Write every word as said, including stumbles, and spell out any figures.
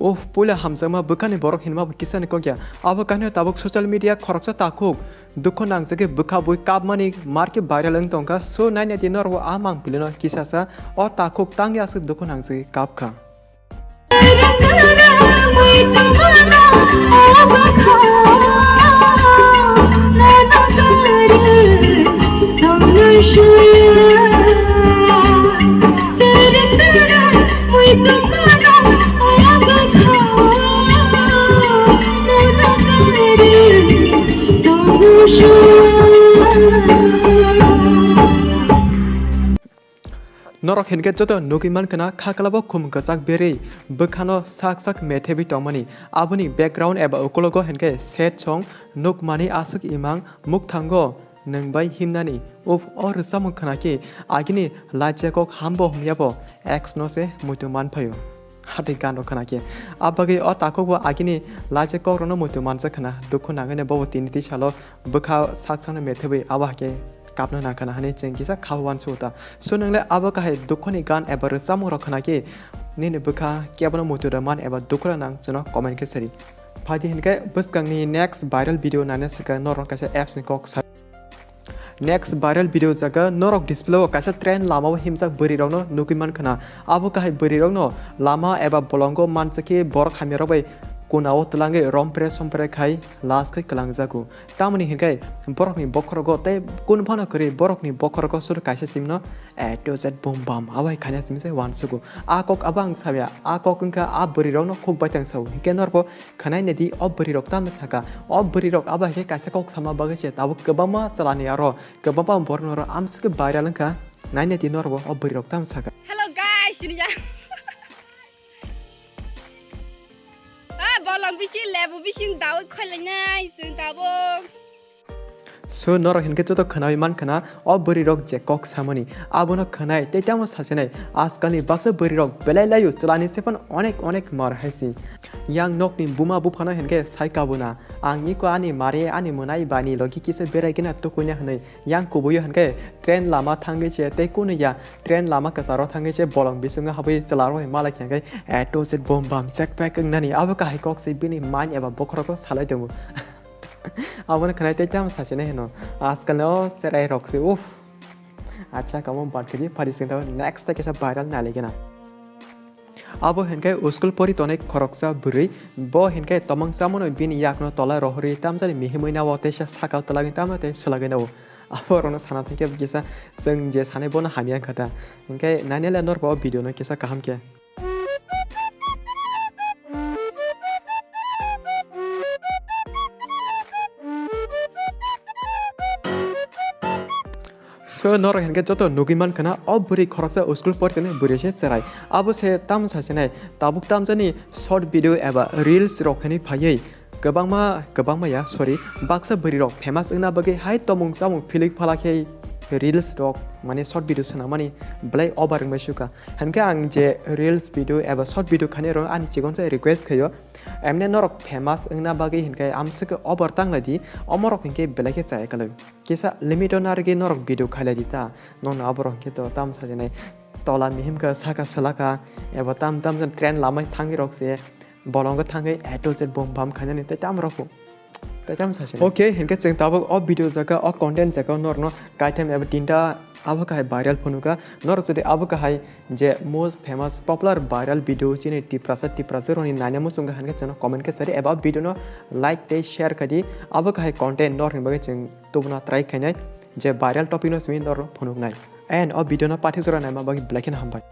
Oh, puila hamjakma bwkhani borok hinma bo kisani kokya. Abo kahino tabuk social media khoroksa takhuk dukhu nangjagwi bwkha bui kapmani marke viral wng tongkha. So, naina di norok a mangpilino kisasa o takhuk tangwi aswk dukhu nangjagwi kapkha. Norok hinkhe joto nugwi mankha na khaklabo khum kwchak berwi bwkhano sak sak methebwi tongmani. Aboni background eba ukulogo hinkhe set song nukmani aswk imang mukthango nwng bai himnani. Uff, o rwchapmung khwnakhe agini laichakok hambo himyabo ex no se muitu manphaio. Hatwi ganrok khwnakhe. Abagwi o takhukbo agini laichakokrokno muitu manjak khwna. Dukhu nangwino bobo tini twi salo bwkha sak sakno methebwi abo hakhe kapna nangkha na hwnwi chwng kisa kha uansukha ta. So, nwng le abo kahai dukhoni gan eba rwchapmung rok khwnakhe nini bwkha kebono muitu rwman eba dukhu rwnang chwngno comment khe sari. Phaidi hinkhe bwskangni next viral video naina swkang norok kaisa apps ni kok sa. Next viral video jaga norok display o kaisa train lama o himjak bwrwi rokno nugwi mankha na. Abo kahai bwrwi rokno lama eba bolongo manjakhe borok hamya rok bai kuna o twlangwi rompre sompre khai last khai kwlangjago. Tamoni hinkhe borokni bokhorogo tei kun phano kwrwi borokni bokhorogo sur kaisa simno A to Z boom bam abo hai khaina simi se uansugo. A kok abo ang sabya, a kok wngkha a bwrwi rokno khuk baithang sao. Hinkhe norbo khwnai naidi o bwrwi rok tamo saka. O bwrwi rok abo hai khe kaisa kok sama bagwi se tabuk kwbangma chalani aro kwbangma borok norok amsike viral wngkha. Nai naidi norbo o bwrwi rok tamo saka. Hello guys, sini ya. Ah, bolong bisi lebu bisi dawi khoi lainai sing tabuk. So, norok hinkhe joto khwnawi mankha na, o bwrwi rok je kok samani, abono khwnai tei tamo sachinai, ajkalni baksa bwrwi rok belai laio, chwlani sepan onek onek mar hai si. Yang nokni buma buphano hinkhe sai kabuna, ang iko ani mari ani mwnai bani logi kisa berai gina tukuina hwnwi, yang kubuio hinkhe train lama thangwi se tei kunu ya train lama kwcharo thangwi se bolong bisingo habwi chwla rok hai malai khe hinkhe, eh, to se bom bam check pack wngnani, abo kahai kok se bini mind eba bokhorok salai tongo. Aboni khwnai tei tamo sachinai hino. Ajkal o cherai rok se, uff. Acha, kamo bad khe di, phari sing thago next ta kisa viral nai lai gana. Abo hinkhe school pori tonai khoroksa bwrwi, bo hinkhe tomang chamano bini yakno tola rohorwi tamjani mihimwi nao teisa sakao twlagwi tamo tei swlagwi nao. Abo rokno sana thangkhe kisa chwng je sanai bono hamya wngkha ta. Hinkhe nainai le norbo o video no kisa kaham khe. So, norok hinkhe joto nugwi mankha na, o bwrwi khoroksa school pori tonwi bwrwi se cherai. Abo se tamo sachinai, tabuk tamjani short video eba reels rok hinwi phaiwi kwbangma, kwbangma ya, sorry, baksa bwrwi rok famous wngna bagwi hai tomung chamung philik phala khe reels rok, mane short video swnamani belai over wngbai sukha. Hinkhe ang je reels video eba short video khainai rok ani chikonsa request khaio, emne norok famous wngna bagwi hinkhe amswk over tanglai di, omorok hinkhe belai khe chaya kwlwi. Kisa limit o narwgwi norok video khailai di ta, nokno aborok hinkhe to tamo sajinai tola mihimkha saka swlakha eba tam tam jan train lamai thangwi rok se bolongo thangwi A to Z bom bam khainani tei tamo rok bo. Tei tamo sachinai. Okay, hinkhe chwng tabuk o video jaga, o content jaga norokno kaitham eba tinta abo kahai viral phunukha. Norok jodi abo kahai je most famous popular viral video chini Tiprasa, Tiprasa rokni naina muchungkha hinkhe chwngno comment khe sari eba o video no like tei share khai di. Abo kahai content norokni bagwi chwng tubuna try khainai je viral topic no simi norok phunuknai. And o video no pathik jora naima bagwi belai kheno hambai.